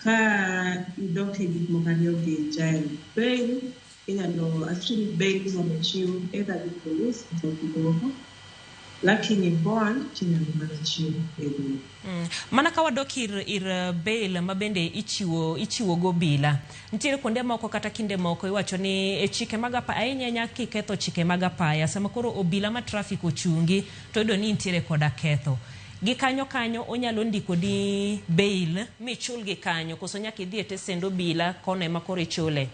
Ka idok e gik moko ariyogi, Jael, bail inyalo actually bail inyalo chiw either gi police kata gi doho, lakini bond tinyalo mana chiw e doho. Mana ka wadok ir bail ma bende ichiwo go obila. Nitiere kuonde moko kata kinde moko iwacho ni e chike mag apaya ahinya ahinya kiketho chike mag apaya sama koro obila ma traffic ochungi to iyudo ni intiere koda ketho. Gi kanyo kanyo onyalo ndiko ni bail michul gi kanyo koso nyaka idhi e tesend obila kono ema koro ichule.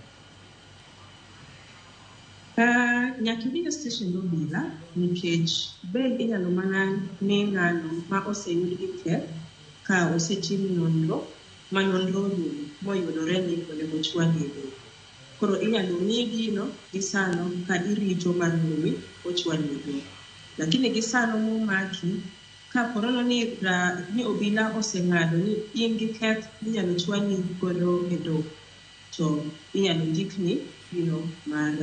Nyaka idhi e station obila nikech bail inyalo mana mi ng'ano ma oseyud gi keth ka osetim nonro ma nonro orumo moyudore ni onego ochwali e doho. Koro inyalo miyi gino gi sano ka irito mar mondo mi ochwali e doho. Lakini gi sano momaki ka porono ni obila oseng'ado ni in gi keth minyalo chwali godo e doho to inyalo ndikni gino mar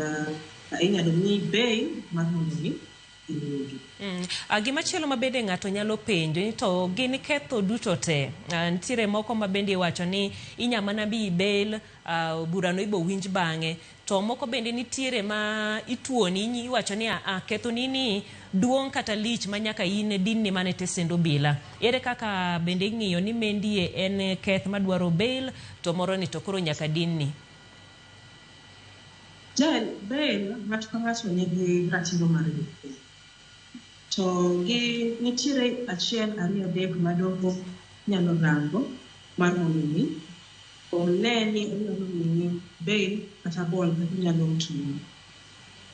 inyalo miyi bail mar mondo mi iwuogi. Gimachielo ma bende ng'ato nyalo penjo ni to gin ketho duto te. Nitiere moko ma bende iwacho ni inya mana miyi bail, burano ibo winj bang'e. To moko bende nitiere ma ituoni iwacho ni a ketho ni ni duong' kata lich ma nyaka in dinni mana e tesend obila. Ere kaka bende ing'iyo ni mendie en keth madwaro bail to moro ni to koro nyaka dinni? Jael, bail ng'ato ka ng'ato nigi ratiro mar yudo bail. To gi nitiere achiel ariyo adek ma doho nyalo rango mar mondo mi one ni onyalo miyi bail kata bond kata onyalo tuni.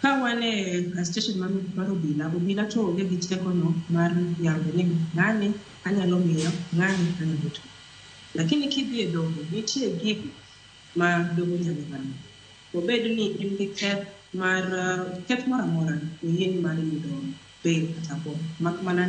Ka wan e station mar obila, obila to onge gi teko no mar yango ni ng'ani anyalo miyo, ng'ani anyalo tuno. Lakini kidhi e doho, nitie gigo ma doho nyalo rango. Obed ni in gi keth mar keth moro amora, oyieni mar yudo bail kata bond. Mak mana